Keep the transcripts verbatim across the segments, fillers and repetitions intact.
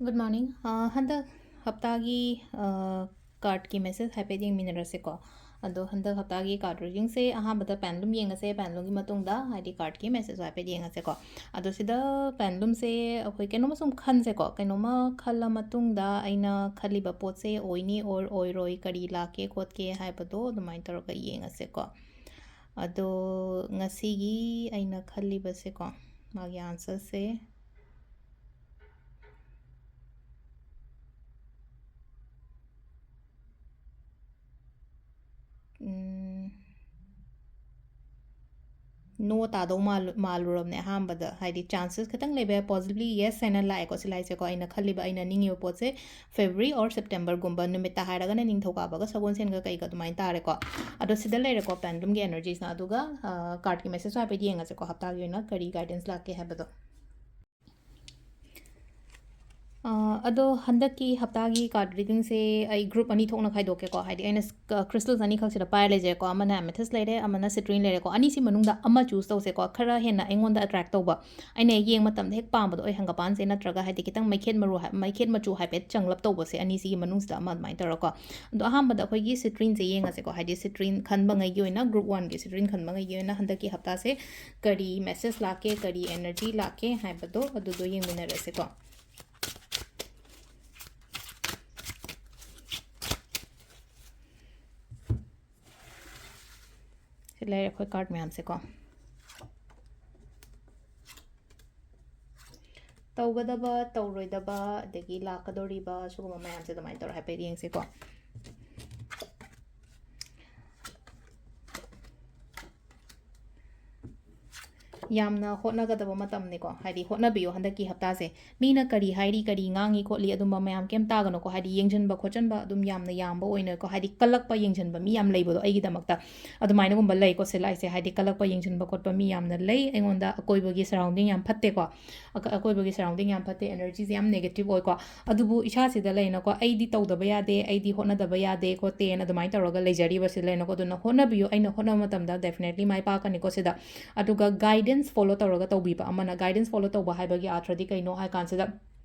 Good morning. ꯑ, ꯍꯟꯗꯛ ꯍꯞꯇꯥꯒꯤ, ꯑ, cardꯀꯤ message ꯍꯥꯏꯐꯦꯠ ꯌꯦꯡꯃꯤꯟꯅꯔꯁꯦꯀꯣ꯫ ꯑꯗꯣ ꯍꯟꯗꯛ ꯍꯞꯇꯥꯒꯤ card readingꯁꯦ ꯑꯍꯥꯟꯕꯗ pendulum ꯌꯦꯡꯉꯁꯦ꯫ Pendulumꯒꯤ ꯃꯇꯨꯡꯗ, ꯍꯥꯏꯗꯤ, cardꯀꯤ message ꯍꯥꯏꯐꯦꯠ ꯌꯦꯡꯉꯁꯦꯀꯣ꯫ ꯑꯗꯣ ꯁꯤꯗ pendulumꯁꯦ ꯑꯩꯈꯣꯏ ꯀꯩꯅꯣꯝꯃ ꯁꯨꯝ ꯈꯟꯁꯦꯀꯣ꯫ ꯀꯩꯅꯣꯝꯃ ꯈꯜꯂ ꯃꯇꯨꯡꯗ ꯑꯩꯅ ꯈꯜꯂꯤꯕ ꯄꯣꯠꯁꯦ ꯑꯣꯏꯅꯤ or ꯑꯣꯏꯔꯣꯏ, ꯀꯔꯤ ꯂꯥꯛꯀꯦ ꯈꯣꯠꯀꯦ ꯍꯥꯏꯕꯗꯣ ꯑꯗꯨꯃꯥꯏꯅ ꯇꯧꯔꯒ ꯌꯦꯡꯉꯁꯦꯀꯣ꯫ ꯑꯗꯣ ꯉꯁꯤꯒꯤ ꯑꯩꯅ ꯈꯜꯂꯤꯕꯁꯦꯀꯣ, ꯃꯥꯒꯤ answerꯁꯦ, ꯎꯝ, no ꯇꯥꯗꯧ ꯃꯥꯜꯂꯨ-, ꯃꯥꯜꯂꯨꯔꯕꯅꯦ ꯑꯍꯥꯟꯕꯗ꯫ ꯍꯥꯏꯗꯤ, chances ꯈꯤꯇꯪ ꯂꯩꯕ ꯌꯥꯏ, possibly yes ꯍꯥꯏꯅ ꯂꯥꯛꯑꯦꯀꯣ꯫ ꯁꯤ ꯂꯥꯏꯁꯦꯀꯣ, ꯑꯩꯅ ꯈꯜꯂꯤꯕ, ꯑꯩꯅ ꯅꯤꯡꯉꯤꯕ ꯄꯣꯠꯁꯦ February or Septemberꯒꯨꯝꯕ ꯅꯨꯃꯤꯠꯇ ꯍꯥꯏꯔꯒꯅ ꯅꯤꯡꯊꯧꯀꯥꯕꯒ ꯁꯒꯣꯜꯁꯦꯟꯒ ꯀꯩꯒ ꯑꯗꯨꯃꯥꯏꯅ ꯇꯥꯔꯦꯀꯣ꯫ ꯑꯗꯣ ꯁꯤꯗ ꯂꯩꯔꯦꯀꯣ pendulumꯒꯤ energiesꯅ꯫ ꯑꯗꯨꯒ, ꯑ, cardꯀꯤ messageꯁꯨ ꯍꯥꯏꯐꯦꯠ ꯌꯦꯡꯉꯁꯦꯀꯣ, ꯍꯞꯇꯥꯒꯤ ꯑꯣꯏꯅ ꯀꯔꯤ guidance ꯂꯥꯛꯀꯦ ꯍꯥꯏꯕꯗꯣ꯫ ꯑ, ꯑꯗꯣ ꯍꯟꯗꯛꯀꯤ ꯍꯞꯇꯥꯒꯤ card readingꯁꯦ ꯑꯩ group ꯑꯅꯤ ꯊꯣꯛꯅ ꯈꯥꯏꯗꯣꯛꯀꯦꯀꯣ꯫ ꯍꯥꯏꯗꯤ, ꯑꯩꯅ ꯁ-, ꯀ-, crystals ꯑꯅꯤꯈꯛꯁꯤꯗ ꯄꯥꯏꯔ ꯂꯩꯖꯔꯦꯀꯣ꯫ ꯑꯃꯅ amethyst ꯂꯩꯔꯦ, ꯑꯃꯅ citrine ꯂꯩꯔꯦꯀꯣ꯫ ꯑꯅꯤꯁꯤ ꯃꯅꯨꯡꯗ ꯑꯃ choose ꯇꯧꯁꯦꯀꯣ꯫ ꯈꯔ ꯍꯦꯟꯅ ꯑꯩꯉꯣꯟꯗ attract ꯇꯧꯕ, ꯑꯩꯅ ꯍꯦꯛ ꯌꯦꯡꯕ ꯃꯇꯝꯗ ꯍꯦꯛ ꯄꯥꯝꯕꯗꯣ, ꯑꯩ ꯍꯪꯒꯄꯥꯟꯁꯦ ꯅꯠꯇ꯭ꯔꯒ, ꯍꯥꯏꯗꯤ, ꯈꯤꯇꯪ ꯃꯩꯈꯦꯠ ꯃꯔꯨ ꯍꯥꯏ-, ꯃꯩꯈꯦꯠ ꯃꯆꯨ ꯍꯥꯏꯐꯦꯠ ꯆꯪꯂꯞ ꯇꯧꯕꯁꯦ, ꯑꯅꯤꯁꯤꯒꯤ ꯃꯅꯨꯡꯁꯤꯗ ꯑꯃ ꯑꯗꯨꯃꯥꯏꯅ ꯇꯧꯔꯀꯣ꯫ ꯑꯗꯣ ꯑꯍꯥꯟꯕꯗ ꯑꯩꯈꯣꯏꯒꯤ citrineꯁꯦ ꯌꯦꯡꯉꯁꯦꯀꯣ꯫ ꯍꯥꯏꯗꯤ, citrine ꯈꯟꯕꯉꯩꯒꯤ ꯑꯣꯏꯅ, group oneꯒꯤ citrine ꯈꯟꯕꯉꯩꯒꯤ ꯑꯣꯏꯅ ꯍꯟꯗꯛꯀꯤ ꯍꯞꯇꯥꯁꯦ ꯀꯔꯤ message ꯂꯥꯛꯀꯦ, ꯀꯔꯤ energy ꯂꯥꯛꯀꯦ ꯍꯥꯏꯕꯗꯣ ꯑꯗꯨꯗꯣ ꯌꯦꯡꯃꯤꯟꯅꯔꯁꯦꯀꯣ꯫ ꯁꯤ ꯂꯩꯔꯦ ꯑꯩꯈꯣꯏ card ꯃꯌꯥꯝꯁꯦꯀꯣ꯫ ꯇꯧꯒꯗꯕ, ꯇꯧꯔꯣꯏꯗꯕ, ꯑꯗꯒꯤ ꯂꯥꯛꯀꯗꯧꯔꯤꯕ, ꯁꯤꯒꯨꯝꯕ ꯃꯌꯥꯝꯁꯦ ꯑꯗꯨꯃꯥꯏꯅ ꯇꯧꯔ ꯍꯥꯏꯐꯦꯠ ꯌꯦꯡꯁꯤꯀꯣ꯫ ꯌꯥꯝꯅ ꯍꯣꯠꯅꯒꯗꯕ ꯃꯇꯝꯅꯤꯀꯣ꯫ ꯍꯥꯏꯗꯤ, ꯍꯣꯠꯅꯕꯤꯌꯨ ꯍꯟꯗꯛꯀꯤ ꯍꯞꯇꯥꯁꯦ꯫ ꯃꯤꯅ ꯀꯔꯤ ꯍꯥꯏꯔꯤ, ꯀꯔꯤ ꯉꯥꯡꯉꯤ ꯈꯣꯠꯂꯤ, ꯑꯗꯨꯝꯕ ꯃꯌꯥꯝ ꯀꯩꯝ ꯇꯥꯒꯅꯨꯀꯣ꯫ ꯍꯥꯏꯗꯤ, ꯌꯦꯡꯁꯤꯟꯕ ꯈꯣꯠꯆꯟꯕ ꯑꯗꯨꯝ ꯌꯥꯝꯅ ꯌꯥꯝꯕ ꯑꯣꯏꯅꯀꯣ꯫ ꯍꯥꯏꯗꯤ, ꯀꯜꯂꯛꯄ ꯌꯦꯡꯁꯤꯟꯕ ꯃꯤ ꯌꯥꯝ ꯂꯩꯕꯗꯣ ꯑꯩꯒꯤꯗꯃꯛꯇ꯫ ꯑꯗꯨꯃꯥꯏꯅꯒꯨꯝꯕ ꯂꯩꯀꯣ ꯁꯤ ꯂꯥꯏꯁꯦ꯫ ꯍꯥꯏꯗꯤ, ꯀꯜꯂꯛꯄ ꯌꯦꯡꯁꯤꯟꯕ ꯈꯣꯠꯄ ꯃꯤ ꯌꯥꯝꯅ ꯂꯩ꯫ ꯑꯩꯉꯣꯟꯗ ꯑꯀꯣꯏꯕꯒꯤ surrounding ꯌꯥꯝ ꯐꯠꯇꯦꯀꯣ꯫ ꯑꯀ-, ꯑꯀꯣꯏꯕꯒꯤ surrounding ꯌꯥꯝ ꯐꯠꯇꯦ, energyꯁꯦ ꯌꯥꯝ negative ꯑꯣꯏꯀꯣ꯫ ꯑꯗꯨꯕꯨ ꯏꯁꯥꯁꯤꯗ ꯂꯩꯅꯀꯣ, "ꯑꯩꯗꯤ ꯇꯧꯗꯕ ꯌꯥꯗꯦ, ꯑꯩꯗꯤ ꯍꯣꯠꯅꯗꯕ ꯌꯥꯗꯦ ꯈꯣꯠꯇꯦꯅ" ꯑꯗꯨꯃꯥꯏꯅ ꯇꯧꯔꯒ ꯂꯩꯖꯔꯤꯕꯁꯤ ꯂꯩꯅꯀꯣ꯫ ꯑꯗꯨꯅ ꯍꯣꯠꯅꯕꯤꯌꯨ, ꯑꯩꯅ ꯍꯣꯠꯅꯕ ꯃꯇꯝꯗ definitely ꯃꯥꯏ ꯄꯥꯛꯀꯅꯤꯀꯣ ꯁꯤꯗ꯫ ꯑꯗꯨꯒ guidance follow ꯇꯧꯔꯒ ꯇꯧꯕꯤꯕ ꯑꯃꯅ, guidance follow ꯇꯧꯕ ꯍꯥꯏꯕꯒꯤ ꯑꯥꯔꯊ꯭ꯔꯗꯤ ꯀꯩꯅꯣ ꯍꯥꯏ ꯀꯥꯟꯁꯤꯗ,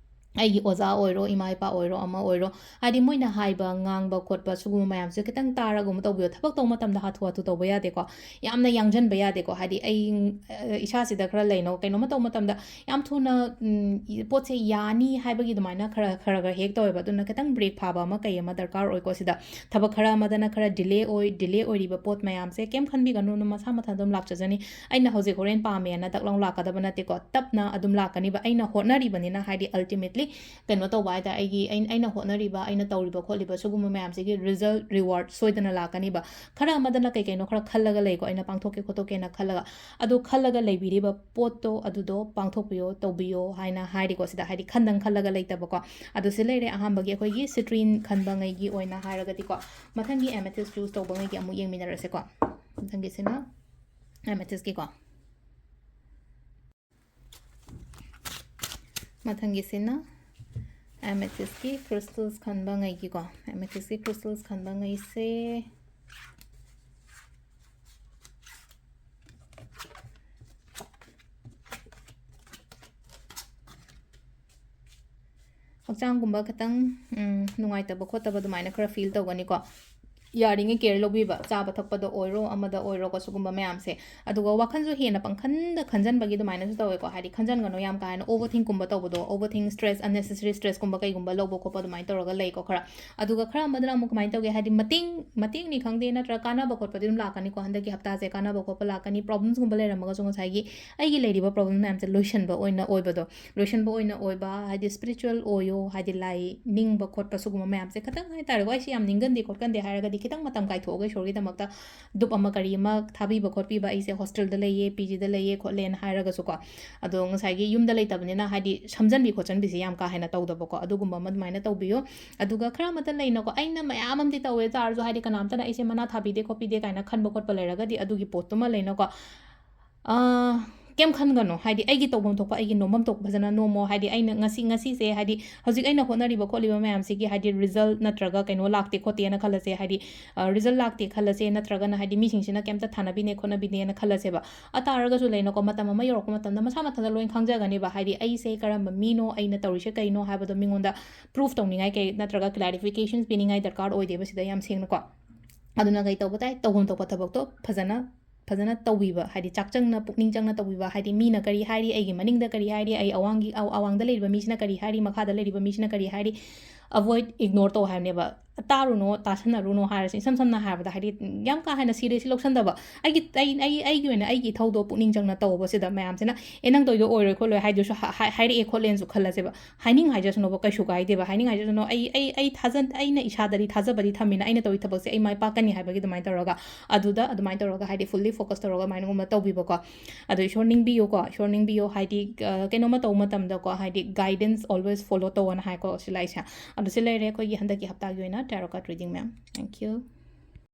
ꯑꯩꯒꯤ ꯑꯣꯖꯥ ꯑꯣꯏꯔꯣ, ꯏꯃꯥ ꯏꯄꯥ ꯑꯣꯏꯔꯣ, ꯑꯃ ꯑꯣꯏꯔꯣ, ꯍꯥꯏꯗꯤ ꯃꯣꯏꯅ ꯍꯥꯏꯕ, ꯉꯥꯡꯕ ꯈꯣꯠꯄ ꯁꯤꯒꯨꯝꯕ ꯃꯌꯥꯝꯁꯦ ꯈꯤꯇꯪ ꯇꯥꯔꯒꯨꯝꯕ ꯇꯧꯕꯤꯌꯣ꯫ ꯊꯕꯛ ꯇꯧꯕ ꯃꯇꯝꯗ ꯍꯥꯊꯨ ꯍꯥꯊꯨ ꯇꯧꯕ ꯌꯥꯗꯦꯀꯣ, ꯌꯥꯝꯅ ꯌꯥꯡꯁꯤꯟꯕ ꯌꯥꯗꯦꯀꯣ꯫ ꯍꯥꯏꯗꯤ ꯑꯩ, ꯑ, ꯏꯁꯥꯁꯤꯗ ꯈꯔ ꯂꯩꯅꯣ, ꯀꯩꯅꯣꯝꯃ ꯇꯧꯕ ꯃꯇꯝꯗ ꯌꯥꯝ ꯊꯨꯅ, ꯎꯝ, ꯏ-, ꯄꯣꯠꯁꯦ ꯌꯥꯅꯤ ꯍꯥꯏꯕꯒꯤ ꯑꯗꯨꯃꯥꯏꯅ ꯈꯔ, ꯈꯔ, ꯈꯔ ꯍꯦꯛ ꯇꯧꯋꯦꯕ꯫ ꯑꯗꯨꯅ ꯈꯤꯇꯪ break ꯐꯥꯕ ꯑꯃ, ꯀꯩ ꯑꯃ ꯗꯔꯀꯥꯔ ꯑꯣꯏꯀꯣ ꯁꯤꯗ꯫ ꯊꯕꯛ ꯈꯔ ꯑꯃꯗꯅ ꯈꯔ delay ꯑꯣꯏ, delay ꯑꯣꯏꯔꯤꯕ ꯄꯣꯠ ꯃꯌꯥꯝꯁꯦ ꯀꯩꯝ ꯈꯟꯕꯤꯒꯅꯨ, ꯑꯗꯨꯝ ꯃꯁꯥ ꯃꯊꯟꯇ ꯑꯗꯨꯝ ꯂꯥꯛꯆꯖꯅꯤ꯫ ꯑꯩꯅ ꯍꯧꯖꯤꯛ ꯍꯣꯔꯦꯟ ꯄꯥꯝꯃꯦꯅ ꯗꯛ ꯂꯥꯎ ꯂꯥꯛꯀꯗꯕ ꯅꯠꯇꯦꯀꯣ, ꯇꯞꯅ ꯑꯗꯨꯝ ꯂꯥꯛꯀꯅꯤꯕ꯫ ꯑꯩꯅ ꯍꯣꯠꯅꯔꯤꯕꯅꯤꯅ, ꯍꯥꯏꯗꯤ ultimately ꯀꯩꯅꯣ ꯇꯧꯕ ꯍꯥꯏ ꯇꯥꯔꯦ, ꯑꯩꯒꯤ, ꯑꯩ-, ꯑꯩꯅ ꯍꯣꯠꯅꯔꯤꯕ, ꯑꯩꯅ ꯇꯧꯔꯤꯕ ꯈꯣꯠꯂꯤꯕ ꯁꯤꯒꯨꯝꯕ ꯃꯌꯥꯝꯁꯤꯒꯤ result, reward ꯁꯣꯏꯗꯅ ꯂꯥꯛꯀꯅꯤꯕ꯫ ꯈꯔ ꯑꯃꯗꯅ ꯀꯩ ꯀꯩꯅꯣ ꯈꯔ ꯈꯜꯂꯒ ꯂꯩꯀꯣ, ꯑꯩꯅ ꯄꯥꯡꯊꯣꯛꯀꯦ ꯈꯣꯠꯇꯣꯛꯀꯦꯅ ꯈꯜꯂꯒ꯫ ꯑꯗꯣ ꯈꯜꯂꯒ ꯂꯩꯕꯤꯔꯤꯕ ꯄꯣꯠꯇꯣ ꯑꯗꯨꯗꯣ ꯄꯥꯡꯊꯣꯛꯄꯤꯌꯣ, ꯇꯧꯕꯤꯌꯣ ꯍꯥꯏꯅ ꯍꯥꯏꯔꯤꯀꯣ ꯁꯤꯗ, ꯍꯥꯏꯗꯤ ꯈꯟꯗꯪ ꯈꯜꯂꯒ ꯂꯩꯇꯕꯀꯣ꯫ ꯑꯗꯨ ꯁꯤ ꯂꯩꯔꯦ ꯑꯍꯥꯟꯕꯒꯤ ꯑꯩꯈꯣꯏꯒꯤ citrine ꯈꯟꯕꯉꯩꯒꯤ ꯑꯣꯏꯅ ꯍꯥꯏꯔꯒꯗꯤꯀꯣ꯫ ꯃꯊꯪꯒꯤ amethyst choose ꯇꯧꯕꯉꯩꯒꯤ ꯑꯃꯨꯛ ꯌꯦꯡꯃꯤꯟꯅꯔꯁꯦꯀꯣ꯫ ꯃꯊꯪꯒꯤꯁꯤꯅ amethystꯀꯤꯀꯣ꯫ ꯃꯊꯪꯒꯤꯁꯤꯅ amethystꯀꯤ crystals ꯈꯟꯕꯉꯩꯒꯤꯀꯣ꯫ Amethystꯀꯤ crystals ꯈꯟꯕꯉꯩꯁꯦ ꯍꯛꯆꯥꯡꯒꯨꯝꯕ ꯈꯤꯇꯪ, ꯎꯝ, ꯅꯨꯡꯉꯥꯏꯇꯕ ꯈꯣꯠꯇꯕ ꯑꯗꯨꯃꯥꯏꯅ ꯈꯔ feel ꯇꯧꯒꯅꯤꯀꯣ꯫ ꯌꯥꯔꯤꯉꯩ care ꯂꯧꯕꯤꯕ, ꯆꯥꯕ ꯊꯛꯄꯗ ꯑꯣꯏꯔꯣ, ꯑꯃꯗ ꯑꯣꯏꯔꯣꯀꯣ, ꯁꯤꯒꯨꯝꯕ ꯃꯌꯥꯝꯁꯦ꯫ ꯑꯗꯨꯒ ꯋꯥꯈꯜꯁꯨ ꯍꯦꯟꯅ ꯄꯪꯈꯟꯗ ꯈꯟꯖꯟꯕꯒꯤꯗꯨꯃꯥꯏꯅꯁꯨ ꯇꯧꯋꯦꯀꯣ꯫ ꯍꯥꯏꯗꯤ ꯈꯟꯖꯟꯒꯅꯨ ꯌꯥꯝ ꯀꯥ ꯍꯦꯟꯅ, overthinkꯀꯨꯝꯕ ꯇꯧꯕꯗꯣ, overthink, stress, unnecessary stressꯀꯨꯝꯕ ꯀꯩꯒꯨꯝꯕ ꯂꯧꯕ ꯈꯣꯠꯄ ꯑꯗꯨꯃꯥꯏꯅ ꯇꯧꯔꯒ ꯂꯩꯀꯣ ꯈꯔ꯫ ꯑꯗꯨꯒ ꯈꯔ ꯑꯃꯗꯅ ꯑꯃꯨꯛ ꯀꯃꯥꯏꯅ ꯇꯧꯒꯦ ꯍꯥꯏꯗꯤ ꯃꯇꯦꯡ, ꯃꯇꯦꯡꯅꯤ ꯈꯪꯗꯦ, ꯅꯠꯇ꯭ꯔꯒ ꯀꯥꯟꯅꯕ ꯈꯣꯠꯄꯗꯤ ꯑꯗꯨꯝ ꯂꯥꯛꯀꯅꯤꯀꯣ꯫ ꯍꯟꯗꯛꯀꯤ ꯍꯞꯇꯥꯁꯦ ꯀꯥꯟꯅꯕ ꯈꯣꯠꯄ ꯂꯥꯛꯀꯅꯤ꯫ problemsꯀꯨꯝꯕ ꯂꯩꯔꯝꯃꯒꯁꯨ ꯉꯁꯥꯏꯒꯤ ꯑꯩꯒꯤ ꯂꯩꯔꯤꯕ problem ꯃꯌꯥꯝꯁꯦ ꯂꯣꯏꯁꯟꯕ ꯑꯣꯏꯅ ꯑꯣꯏꯕꯗꯣ, ꯂꯣꯏꯁꯟꯕ ꯑꯣꯏꯅ ꯑꯣꯏꯕ, ꯍꯥꯏꯗꯤ spiritual ꯑꯣꯏꯌꯣ, ꯍꯥꯏꯗꯤ ꯂꯥꯏ ꯅꯤꯡꯕ ꯈꯣꯠꯄ ꯁꯤꯒꯨꯝꯕ ꯃꯌꯥꯝꯁꯦ ꯈꯤꯇꯪ ꯍꯥꯏ ꯇꯥꯔꯦꯀꯣ꯫ ꯑꯩꯁꯦ ꯌꯥꯝ ꯅꯤꯡꯒꯟꯗꯦ ꯈꯣꯠꯀꯟꯗꯦ ꯍꯥꯏꯔꯒꯗꯤ ꯈꯤꯇꯪ ꯃꯇꯝ ꯀꯥꯏꯊꯣꯛꯑꯒ ꯏꯁꯣꯔꯒꯤꯗꯃꯛꯇ ꯙꯨꯞ ꯑꯃ ꯀꯔꯤ ꯑꯃ ꯊꯥꯕꯤꯕ ꯈꯣꯠꯄꯤꯕ, ꯑꯩꯁꯦ hostelꯗ ꯂꯩꯌꯦ, PGꯗ ꯂꯩꯌꯦ ꯈꯣꯠꯂꯦꯅ ꯍꯥꯏꯔꯒꯁꯨꯀꯣ꯫ ꯑꯗꯣ ꯉꯁꯥꯏꯒꯤ ꯌꯨꯝꯗ ꯂꯩꯇꯕꯅꯤꯅ ꯍꯥꯏꯗꯤ ꯁꯝꯖꯟꯕꯤ ꯈꯣꯠꯆꯟꯕꯤꯁꯦ ꯌꯥꯝ ꯀꯥ ꯍꯦꯟꯅ ꯇꯧꯗꯕꯀꯣ, ꯑꯗꯨꯒꯨꯝꯕ ꯑꯃ ꯑꯗꯨꯃꯥꯏꯅ ꯇꯧꯕꯤꯌꯣ꯫ ꯑꯗꯨꯒ ꯈꯔ ꯑꯃꯠꯇ ꯂꯩꯅꯀꯣ, ꯑꯩꯅ ꯃꯌꯥꯝ ꯑꯃꯗꯤ ꯇꯧꯋꯦ ꯇꯥꯔꯁꯨ, ꯍꯥꯏꯗꯤ ꯀꯅꯥꯝꯇꯅ ꯑꯩꯁꯦ ꯃꯅꯥ ꯊꯥꯕꯤꯗꯦ ꯈꯣꯠꯄꯤꯗꯦ ꯀꯥꯏꯅ ꯈꯟꯕ ꯈꯣꯠꯄ ꯂꯩꯔꯒꯗꯤ ꯑꯗꯨꯒꯤ ꯄꯣꯠꯇꯨꯃ ꯂꯩꯅꯀꯣ꯫ ꯑꯥ, ꯀꯩꯝ ꯈꯟꯒꯅꯨ, ꯍꯥꯏꯗꯤ ꯑꯩꯒꯤ ꯇꯧꯐꯝ ꯊꯣꯛꯄ, ꯑꯩꯒꯤ ꯅꯣꯝꯐꯝ ꯊꯣꯛꯄ ꯐꯖꯅ ꯅꯣꯝꯃꯣ꯫ ꯍꯥꯏꯗꯤ ꯑꯩꯅ ꯉꯁꯤ, ꯉꯁꯤꯁꯦ, ꯍꯥꯏꯗꯤ ꯍꯧꯖꯤꯛ ꯑꯩꯅ ꯍꯣꯠꯅꯔꯤꯕ ꯈꯣꯠꯂꯤꯕ ꯃꯌꯥꯝꯁꯤꯒꯤ, ꯍꯥꯏꯗꯤ, ꯔꯤꯖꯜꯠ ꯅꯠꯇ꯭ꯔꯒ ꯀꯩꯅꯣ ꯂꯥꯛꯇꯦ ꯈꯣꯠꯇꯦꯅ ꯈꯜꯂꯁꯦ, ꯍꯥꯏꯗꯤ, ꯑ, ꯔꯤꯖꯜꯠ ꯂꯥꯛꯇꯦ ꯈꯜꯂꯁꯦ, ꯅꯠꯇ꯭ꯔꯒꯅ, ꯍꯥꯏꯗꯤ, ꯃꯤꯁꯤꯡꯁꯤꯅ ꯀꯩꯝꯇ ꯊꯥꯅꯕꯤꯅꯦ ꯈꯣꯠꯅꯕꯤꯅꯦꯅ ꯈꯜꯂꯁꯦꯕ꯫ ꯑꯗꯨ ꯇꯥꯔꯒꯁꯨ ꯂꯩꯅꯀꯣ, ꯃꯇꯝ ꯑꯃ ꯌꯧꯔꯛꯄ ꯃꯇꯝꯗ ꯃꯁꯥ ꯃꯊꯟꯇ ꯂꯣꯏ ꯈꯪꯖꯒꯅꯦꯕ, ꯍꯥꯏꯗꯤ ꯑꯩꯁꯦ ꯀꯔꯝꯕ ꯃꯤꯅꯣ, ꯑꯩꯅ ꯇꯧꯔꯤꯁꯦ ꯀꯩꯅꯣ ꯍꯥꯏꯕꯗꯣ ꯃꯤꯉꯣꯟꯗ ꯄ꯭ꯔꯨꯐ ꯇꯧꯅꯤꯡꯉꯥꯏ ꯀꯩ ꯅꯠꯇ꯭ꯔꯒ ꯀ꯭ꯂꯦꯔꯤꯐꯤꯀꯦꯁꯟꯁ ꯄꯤꯅꯤꯡꯉꯥꯏ ꯗꯔꯀꯥꯔ ꯑꯣꯏꯗꯦꯕ ꯁꯤꯗ, ꯌꯥꯝ ꯁꯦꯡꯅꯀꯣ꯫ ꯑꯗꯨꯅ ꯀꯩ ꯇꯧꯕ ꯇꯥꯏ? ꯇꯧꯐꯝ ꯊꯣꯛꯄ ꯊꯕꯛꯇꯣ ꯐꯖꯅ, ꯐꯖꯅ ꯇꯧꯕꯤꯕ, ꯍꯥꯏꯗꯤ ꯆꯥꯛ ꯆꯪꯅ, ꯄꯨꯛꯅꯤꯡ ꯆꯪꯅ ꯇꯧꯕꯤꯕ, ꯍꯥꯏꯗꯤ ꯃꯤꯅ ꯀꯔꯤ ꯍꯥꯏꯔꯤ, ꯑꯩꯒꯤ ꯃꯅꯤꯡꯗ ꯀꯔꯤ ꯍꯥꯏꯔꯤ, ꯑꯩ ꯑꯋꯥꯡꯒꯤ, ꯑ-, ꯑꯋꯥꯡꯗ ꯂꯩꯔꯤꯕ ꯃꯤꯁꯤꯅ ꯀꯔꯤ ꯍꯥꯏꯔꯤ, ꯃꯈꯥꯗ ꯂꯩꯔꯤꯕ ꯃꯤꯁꯤꯅ ꯀꯔꯤ ꯍꯥꯏꯔꯤ, ꯑꯦꯕꯣꯏꯗ, ꯏꯒꯅꯣꯔ ꯇꯧ ꯍꯥꯏꯕꯅꯦꯕ꯫ ꯇꯥꯔꯨꯅꯣ, ꯇꯥꯁꯟꯅꯔꯨꯅꯣ ꯍꯥꯏꯔꯁꯦ, ꯏꯁꯝ ꯁꯝꯅ ꯍꯥꯏꯔꯕꯗ, ꯍꯥꯏꯗꯤ, ꯌꯥꯝ ꯀꯥ ꯍꯦꯟꯅ ꯁꯤꯔꯤꯌꯁꯂꯤ ꯂꯧꯁꯟꯗꯕ, ꯑꯩꯒꯤ, ꯑꯩ, ꯑꯩ, ꯑꯩꯒꯤ ꯑꯣꯏꯅ ꯑꯩꯒꯤ ꯏꯊꯧꯗꯣ ꯄꯨꯛꯅꯤꯡ ꯆꯪꯅ ꯇꯧꯕꯁꯤꯗ ꯃꯌꯥꯝꯁꯤꯅ, "ꯑꯦ, ꯅꯪ ꯇꯧꯔꯤꯗꯣ ꯑꯣꯏꯔꯣꯏ ꯈꯣꯠꯂꯣꯏ" ꯍꯥꯏꯗꯨꯁꯨ ꯍꯥ-, ꯍꯥꯏ-, ꯍꯥꯏꯔꯛꯑꯦ ꯈꯣꯠꯂꯦꯅꯁꯨ ꯈꯜꯂꯁꯦꯕ꯫ ꯍꯥꯏꯅꯤꯡ ꯍꯥꯏꯖꯁꯅꯣꯕ, ꯀꯩꯁꯨ ꯀꯥꯏꯗꯦꯕ, ꯍꯥꯏꯅꯤꯡ ꯍꯥꯏꯖꯁꯅꯣ꯫ ꯑꯩ, ꯑꯩ, ꯑꯩ ꯊꯥꯖ-, ꯑꯩꯅ ꯏꯁꯥꯗꯗꯤ ꯊꯥꯖꯕꯗꯤ ꯊꯝꯃꯤꯅ, ꯑꯩꯅ ꯇꯧꯔꯤ ꯊꯕꯛꯁꯦ ꯑꯩ ꯃꯥꯏ ꯄꯥꯛꯀꯅꯤ ꯍꯥꯏꯕꯒꯤ ꯑꯗꯨꯃꯥꯏꯅ ꯇꯧꯔꯒ, ꯑꯗꯨꯗ ꯑꯗꯨꯃꯥꯏꯅ ꯇꯧꯔꯒ, ꯍꯥꯏꯗꯤ, ꯐꯨꯜꯂꯤ ꯐꯣꯀꯁ ꯇꯧꯔꯒ ꯑꯗꯨꯃꯥꯏꯅꯒꯨꯝꯕ ꯇꯧꯕꯤꯕꯀꯣ꯫ ꯑꯗꯣ ꯏꯁꯣꯔ ꯅꯤꯡꯕꯤꯌꯨꯀꯣ, ꯏꯁꯣꯔ ꯅꯤꯡꯕꯤꯌꯨ, ꯍꯥꯏꯗꯤ, ꯑ, ꯀꯩꯅꯣꯝꯃ ꯇꯧꯕ ꯃꯇꯝꯗꯀꯣ, ꯍꯥꯏꯗꯤ, guidance always follow ꯇꯧꯑꯣꯅ ꯍꯥꯏꯀꯣ, ꯁꯤ ꯂꯥꯏꯁꯦ꯫ ꯑꯗꯣ ꯁꯤ ꯂꯩꯔꯦ ꯑꯩꯈꯣꯏꯒꯤ ꯍꯟꯗꯛꯀꯤ ꯍꯞꯇꯥꯒꯤ ꯑꯣꯏꯅ tarot card reading, ma'am. Thank you.